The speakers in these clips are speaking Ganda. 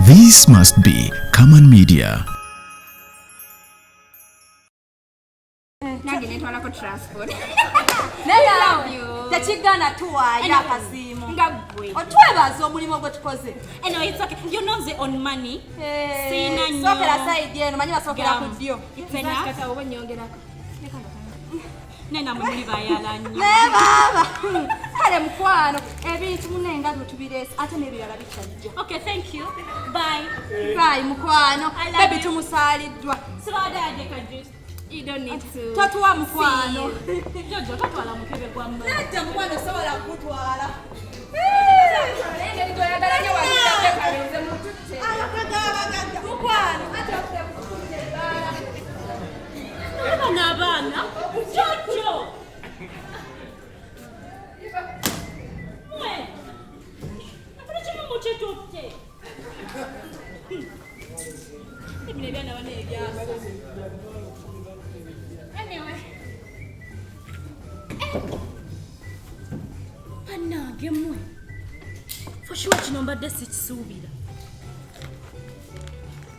This must be Common Media. Nange nentwalako transport. Naye tekigaana tuwaayo akasiimo. Nga ggwe. Otwebaza omulimu gwe tukoze. Anyway, it's okay. You know the on money. Eh, Sirina nnyo. Sookera sayidi eno, manyi basookera ku ddyo. It's enough. Naye namwe muli bayala nnyo. Naye baaba kale mukwano ebintu munenga bwe tubireese ate n'ebirala bikyajja. Okay, thank you. Bye. Bye mukwano, I love bebi you. tumusaaliddwa. Sibadde ka juice. You don't need to. Totuwa mukwano. Jojo totwala mukebe gwa mmere. Nedda mukwano sobola kukutwala. Mukwano ate okututte ebbaala. Bano abaana. Jojo. Mwe. Buli kimu mukitutte. Ebino ebyana bano ebyasa. Anyway. Eh. Bannange mmwe. For sure kino mbadde sikisuubira.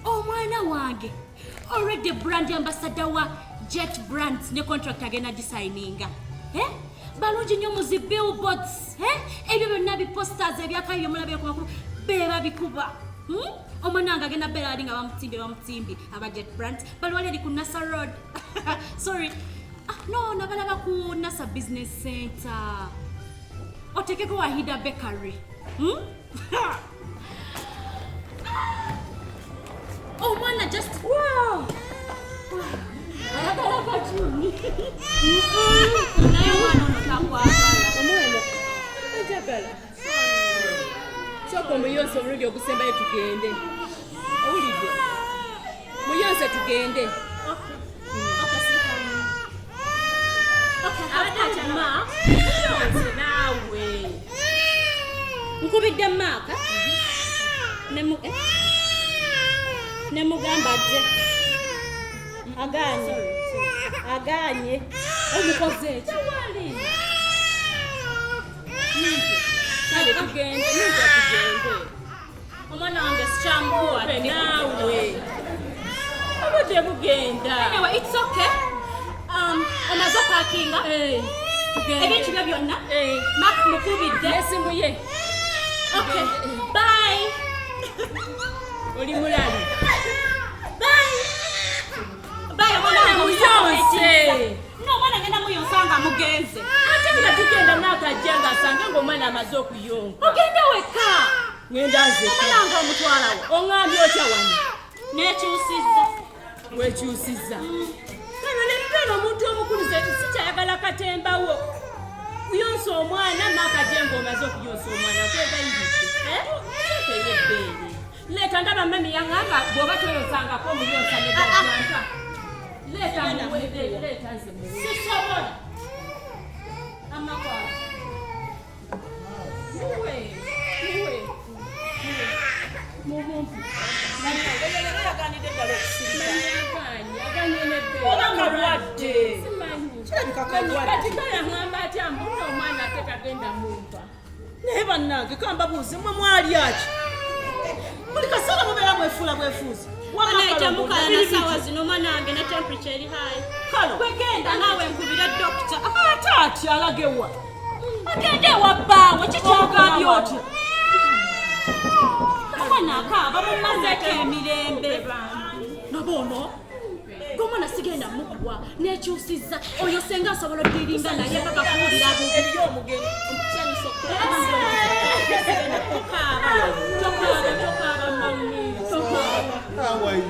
Omwana wange already brand ambassador wa Jet Brands ne contract agenda gisayininga. Eh? Balungi nnyo mu zi billboards. Eh? Ebyo byonna bi posters ebyakayi byemulabye ku makulu be babikuba. Omwana wange agenda beera ali nga bamutimbye bamutimbye aba Jet Brands bali wali eri ku Nasa Road. Sorry. Ah, no, nabalaba ku Nasa Business Center. Otekeko Wahida Bakery. Omwana just wow. Ayagala katuni. Naye omwana ono takwagala. Omwana njagala sooka omuyonse omulundi ogusembayo tugende. Owulidde? Muyonse tugende. Okay, sweetheart. Okay, abadde ma. Muyonse naawe. Nkubidde maaka. Ne eh? Ne mugamba ajje. Agaanye. Agaanye. Omukoze eki? Tewali. Kale tugende, ninja tugende. Omwana wange sikyamukuwa Naawe. Obudde bugenda. Anyway, it's okay. Omaze opaakinga? Eh, tugende. Ebintu byo byonna? Eh. Mark mukubidde. N'essimu ye. Okay. Bye. Oli mulalu. Bye. Bye, omwana wange Muyonse. No, omwana ngenda muyonsa nga mugenze. Ate nga tugenda n'akajja ng'asange ng'omwana amaze okuyonka. Ogende wekka. Ngenda nzeka. Omwana wange omutwalawo. Oŋŋambye otya wano? Nekyusizza. Wekyusizza. Kano ne mbeera omuntu omukulu nze sikyayagala katembawo. Kuyonsa omwana maakajje ng'omaze okuyonsa omwana nkwegayiridde. Teekeyo ebbeere. Leeta ndaba mami yaŋŋamba bw'oba toyonsangako omuyonsa ne gajjanta. Leeta muwe, leeta nze muwe. Sisobola. Amakwata. Muwe, muwe, muwe. Mubumpi. Mami aganye, aganye n'ebbeere. Oba kalwadde. Simanyi. Kirabika kalwadde. Kati kale aŋŋamba atya mbu nno omwana ate tagenda mumpa. Naye bannange kambabuuze mmwe mwali aki? Buli kaseera mubeera mwefuula bwefuuzi. Banaye temukala na ssaawa zino omwana wange ne temperature eri high. Kalo. Gwe genda naawe nkubire dokita. Ate atya alagewa? Agende ewa bbaawe Ogambye otya? Omwana akaaba mumazeeko emirembe. Naba ono gwe omwana sigenda mukuwa nekyusizza oyo senga asobola oddiringa naye paka kuwulira bubi. Eriyo omugenyi. Tokaaba, tokaaba, tokaaba mami, tokaaba. How are you?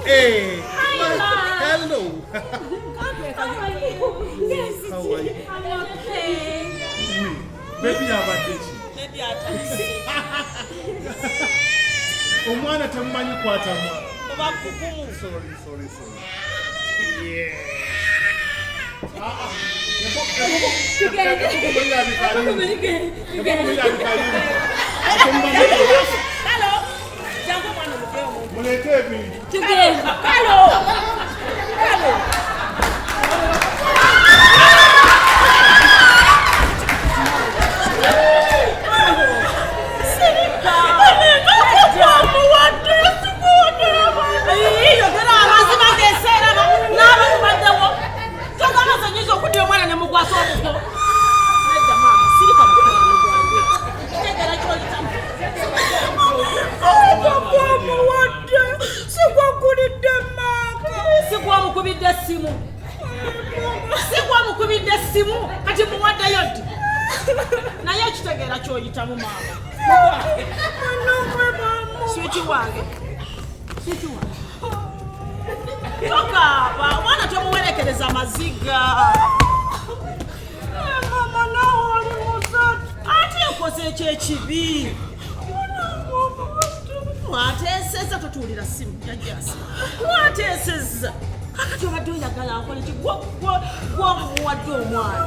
Hey. Hi, Ma. Hello. How are you? Yes, How are you? I'm okay. Oui. Baby abadde ki? Baby atandise. Omwana temumanyi kwatamwa. Oba kukumu. Sorry, sorry, sorry. Yeah. Ah, ah. Enkoko mulirabika limu. Enkoko mulirabika limu. Kalo. Jangu omwana omugeyo omuntu. Muleete ebintu. Tugende. Kalo. Kalo. Naye ekitegeera ky'oyitamu maama. Switi wange. Switi wange. Tokaaba, omwana tomuwerekereza maziga. Mama naawe oli muzadde. Ate nkoze ekyo ekibi. Mwateesezza totuulira simu jajjasi. Mwateesezza. Kakati obadde oyagala nkole ki? Gwomuwadde omwana.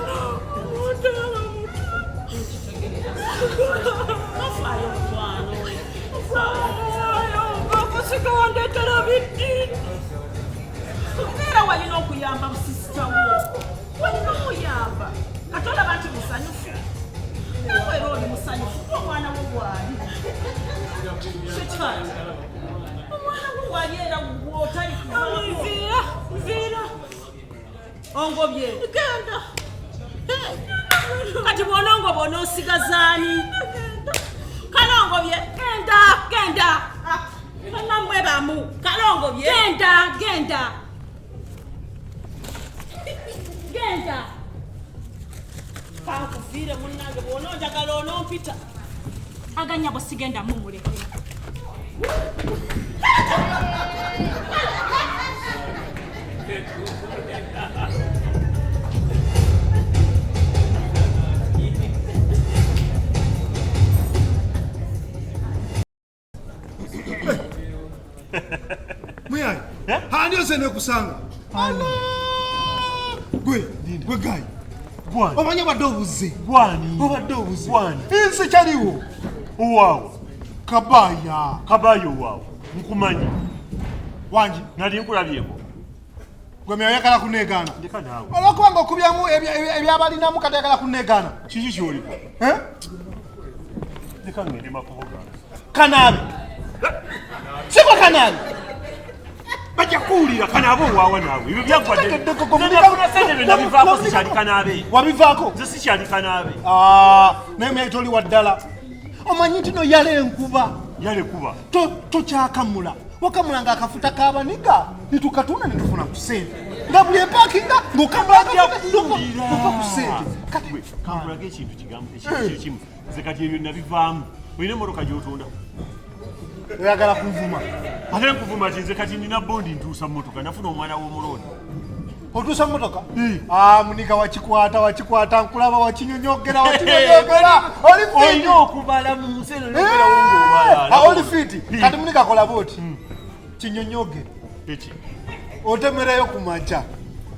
Tofaayo mukwano. Tofaayo. Okusiga wandeetera biddi. Era walina okuyamba musisita wo. Walina okuyamba. Kati olaba nti musanyufu. Nawe era oli musanyufu. Omwana wo bw'ali. Sweetheart. Omwana wo bw'ali era gw'otali kuvaako. Nviira, nviira. Ongobye. Genda. Kati bw'onongoba onoosigazaani? Kalongobye. Genda, genda. Bannamwe bamu. Kalongobye. Genda, genda. Genda. Kankuviire munnange bw'ononjagala onompita. Aganya bwe sigenda mumulekera. Muyayi, andi ose nekusanga. Ala! Gwe, gwe gayi. Omanyi obadde obuze. Gwani? Obadde obuze. Gwani? Nsi kyaliwo. Owaawo. Kabaya. Kabaya owaawo. Nkumanyi. Wangi. Nali nkulabyeko. Gwe myayo oyagala kunneegaana. Ndeka naawe. Olw'okuba ng'okubyamu ebyabalinamu kati oyagala kunneegaana. Kiki ky'oliko? Eh? Ndeka ngende makubo gange. Kanaabe. Sikwa kanaabe. Bajja kuwulira kanaabe owaawa naawe. Ebyo byaggwa dde. Kitegedde Nze nafuna ssente bye nabivaako sikyali kanaabe. Wabivaako? Nze sikyali kanaabe. Ah, naye myayo toli wa ddala. Omanyi nti no yala enkuba. Yala enkuba. Tokyakamula. Wakamula ng'akafuta k'abaniga nitukatunda ne tufuna ku ssente. Nga buli empaakinga ng'okamula akafuta n'ova ku ssente. Kati kankulage ekintu kigambo ekintu kimu. Nze kati ebyo nabivaamu. Olina emmotoka gy'otunda? Oyagala kunvuma. Ate nkuvuma ki? Nze kati nina bondi ntuusa mmotoka, nafuna omwana w'omulooni. Otuusa mmotoka? Ah, muniga wakikwata, wakikwata, nkulaba wakinyonyogera, wakinyonyogera. Oli fiti. Olina okubala mu nsi eno n'obeerawo ng'obala. Ah, oli fiti. Kati muniga kola bw'oti. Kinyonyoge. Eki? Otemereyo ku makya.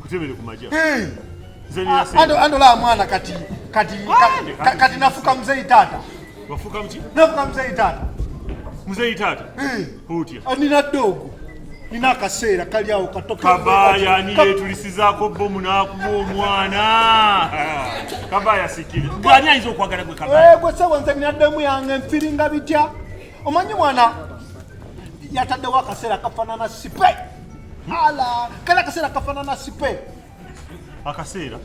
Kutemere ku makya? Nze nina ssente. Ando la mwana kati, kati, kati nafuka mzeyi taata. Wafuka muki? Nafuka mzeyi taata. Muzeeyi taata? Otya? Nina ddogo. Nina akaseera kali awo kato. Kabaya ani yeetulisizaako bbomu n'akuba omwana? Kabaya sikiri. Gwe ani ayinza okwagala gwe Kabaya? Gwe ssebo nze nina ddemu yange nfiringa bitya. Omanyi mwana yataddewo akaseera kafaanana sipe. Ala, kali akaseera kafaanana sipe. Akaseera?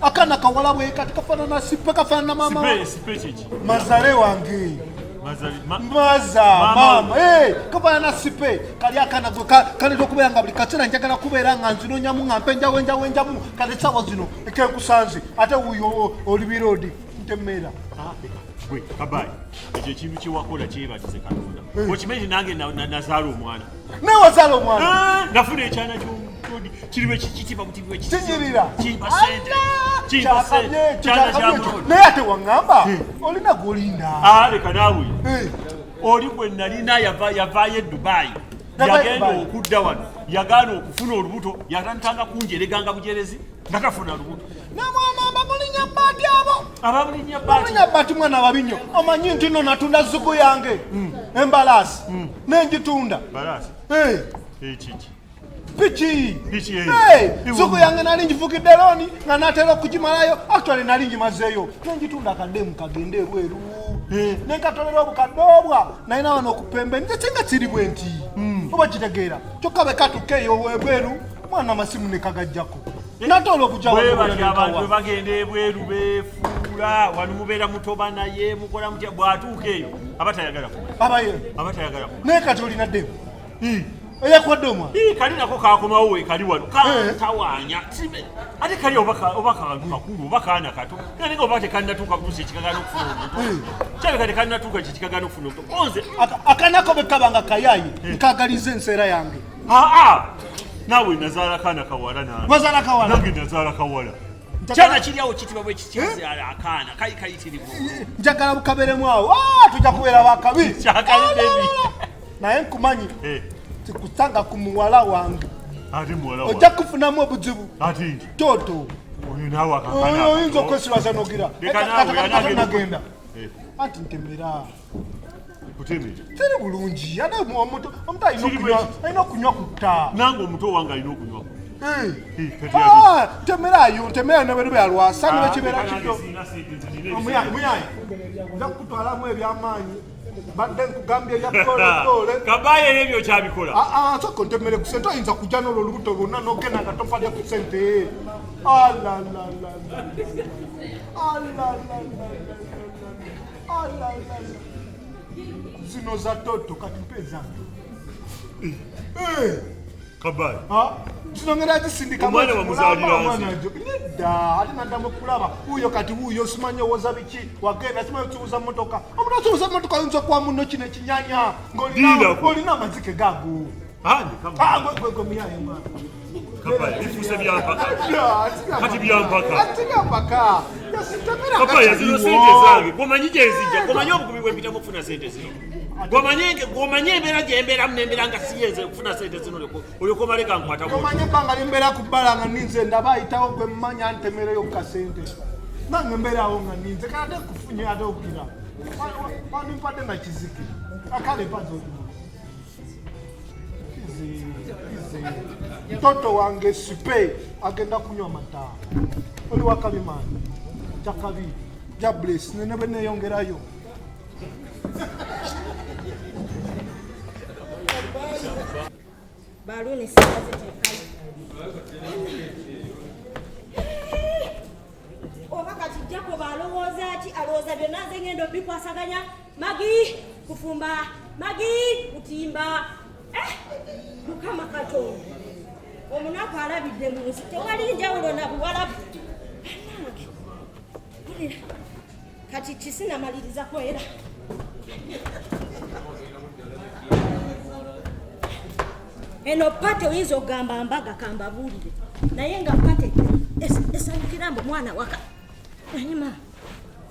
Akaana kawala bwe kati kafaanana sipe, kafaanana maama. Sipe, sipe kiki? Mazale wange. Maza, Mama. mama. Kafaanana sipe. Kali akaana gwe kaleeta okubeera nga buli kaseera njagala kubeera nga nzinonyamu nga mpenjawo enjawo enjamu. Kale essaawa zino ekenkusanze ate wuuyo oli biroodi ntemmeera. Gwe Kabaya, ekyo ekintu kye wakola kyebalize Katonda. Okimanyi nti nange nazaala omwana. Naye wazaala omwana? Nafuna ekyana ky'omutodi kiri bwe kitiba buti bwe kiti. Kinyirira. Kimpa ssente. Kimpa ssente. Kyana kya mulodi. Naye ate waŋŋamba olina gw'olinda. Ah, leka naawe. Oli gwe nalina yavaayo e Dubai. Yavaayo Yagenda Dubai. okudda wano. Yagaana okufuna olubuto. Yatandikanga kunjereganga bujerezi nga tafuna lubuto. Namwana abamulinya bbaati abo. Abamulinya bbaati. Bamulinya bbaati mwana babi nnyo. Omanyi nti nno natunda zugu yange. Embalaasi. N'engitunda. Mbalaasi? Ekiki? Piki. Piki eyo. Zugu yange nali ngivugidde looni nga naatera okugimalayo. Actually nali ngimazeeyo. N'engitunda akaddemu kagende ebweru. Ne nkatolera obukadde obwa. Nalina wano okupembe. Nze singa siri bwe nti. Oba kitegeera. Kyokka bwe katuuka eyo ebweru, mwana amasimu ne kagajjako. Natoola okujja Bwe wano batyo abantu bwe nkawa. bagenda ebweru beefuula. Wano mubeera mutoba naye mukola mutya bw'atuuka eyo aba tayagala kumanya. Abaye. Aba tayagala kumanya. Naye kati olina ddemu. Eyakuwadde omwana? Ii, kali nako kakomawo we kali wano kantawaanya. Ate kali oba kantu kakulu oba kaana kato, naye nga oba tekannatuuka kutuusa ekikagaana okufuna omuntu, kyabika tekannatuuka ekyo ekikagaana okufuna omuntu. Onze Akanako bwe kaba nga kayaye, nkagaliza enseera yange. Aa, naawe nazaala kaana kawala nange. Wazaala kawala? Nange nazaala kawala. Kyana kiri awo kitibwa bwe kikizaala akaana kali kayitirivu. Njagala bukaberemu awo. Tujja kubeera bakabi. Kyakali baby. Naye nkumanyi tikusanga ku muwala wange. Ate muwala wange. Ojja kufunamu obuzibu. Ate nti. Toto. Oyo naawe akakana. Oyo oyinza okwesirwaza n'ogira. Leka naawe, anagenda. Nagenda. Anti ntemera. Kutemera. Teri bulungi. Ate omuntu alina okunywa ku tta. Nange omuto wange alina okunywa ku Ntemerayo, ntemerayo ne bwe lwasa ne kibeera kito. Omuyaye, muyaye. Nja kukutwalamu eby'amaanyi. Badde nkugambye ebya pole pole. Kabaye ebyo kyabikola. Sooka ontemere ku ssente, oyinza kujja n'olwo olubuto lwonna n'ogenda nga tompadde ku ssente. Alalala. Alalala. Alalala. Zino za toto kati mpe zange. Kabaye. Zino ngenda gisindika Omwana mwezi bamuzaalira mulamba, nze. omwana njo. Nedda, ate naddamu okulaba. Wuuyo kati wuuyo simanyi owoza biki, wagenda simanyi osuubuza mmotoka. Omuntu asuubuza mmotoka ayinza okuwa munno kino ekinyanya Linda. Ng'olina amazike gaago. Gwe muyaye mwana. Kabaye, bifuuse bya mpaka. Nedda, Kati bya mpaka. Ati bya mpaka. Yasitamira Kabaye, kati zino aliwo. sente zange. Gwomanyi gye nzijja, gwomanyi obugubi bwe mpitamu okufuna sente zino. Gwomanyi embeera gye mbeeramu n'embeera nga si yenze okufuna sente zino olyoka omale gankwata bw'otyo. Gwomanyi ebbanga lye mbeera ku bbala nga nninze ndaba ayitawo gwe mmanya ntemereyo ku kasente. Nange mbeerawo nga nninze, kale ate nkufunye ate ogira. Wandimpadde na kizike. Akale mpaze okugula. Kize, kize. Mtoto wange sipe agenda kunywa mata. Oli wa kabi maani. Kyakabi. Ja bless, ne bwe neeyongerayo. Baluuni sibaziteekayo. Oba kati Jacob alowooza ki? Alowooza byonna nze ngenda obikwasaganya. Magi kufumba, Magi kutimba. Mukama Katonda. Omunaku alabidde mu nsi, tewali njawulo na buwalabu. Bannange, mpulira. Kati kisinamaliriza era. Eno pate oyinza okugamba mbaga kambabuulire, naye nga pate esanyukira mbu mwana waka. Nanyuma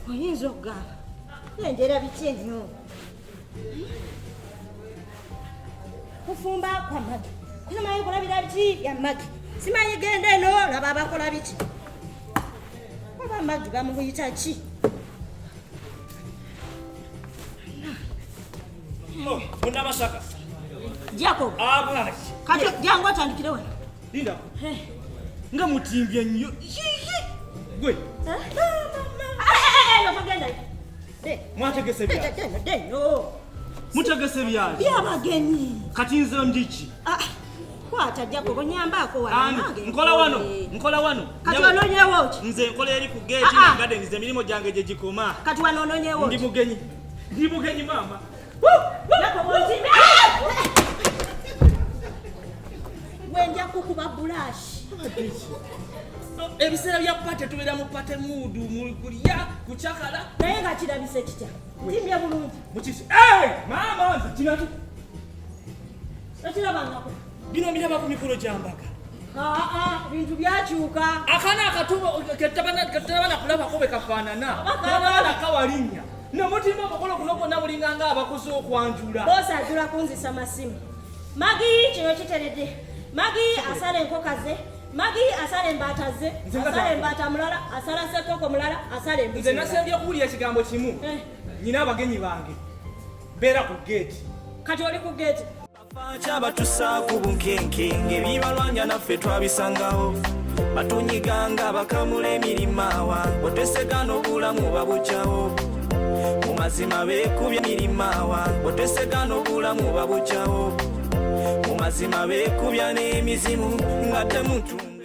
oyinza okugamba enjera biki ennyo. Kufumba kwa Magi, simanyi kulabira biki ya Magi, simanyi genda eno laba abakola biki. Oba Magi bamuyita ki? Munnamasaka. Jacob. Abaaki. Kati jangu otandikire wano. Linda. Nga mutimbye nnyo. Yiyi. Gwe. Mwategese byaki? Mutegese byaki? By'abagenyi. Kati nze ndi ki? Kwata Jacob, onyambaako wano. Ani? Nange Nkola wano, nkole. nkola wano. Kati Nyabo. wanoonyeewo ki? Nze nkola eri ku geeti na garden, nze emirimu gyange gye gikoma. Kati wanoonyeewo ki? Ndi mugenyi. Ndi mugenyi maama. Jacob, ontimbe. Gwe nja kukuba bulashi. Ebiseera bya pate tubeera mu pate muudu, mu kulya, kucakala. Naye nga kirabise kitya? Ntimbye bulungi. Mukisi. Maama nze kino ati. Okirabangako. Bino mbiraba ku mikolo gya mbaga. Bintu byakyuka. Akaana akatubo ketabana kulabako bwe kafaanana. Kabaana kawalinnya. Namutimba omukolo guno gwonna bulinga nga abakozi okwanjula. Boosi ajula kunzisa masimu. Magi kino kiteredde. Magi asala enkoko ze. Magi asala embaata ze. Nze nga Asala taata. embaata mulala, asala ssekoko mulala, asala embuzi. Nze nasembye okuwulira ekigambo kimu. Nnyina abagenyi bange. Mbeera ku geeti. Kati oli ku geeti. Kyabatusa ku bunkenke ng'ebibalwanya naffe twabisangawo. Batunyiganga bakamula emirimawa, otesega n'obulamu babugyawo. Mu mazima beekubye emirimawa, otesega n'obulamu babugyawo. Mu mazima beekubya n'emizimu nga temutunga.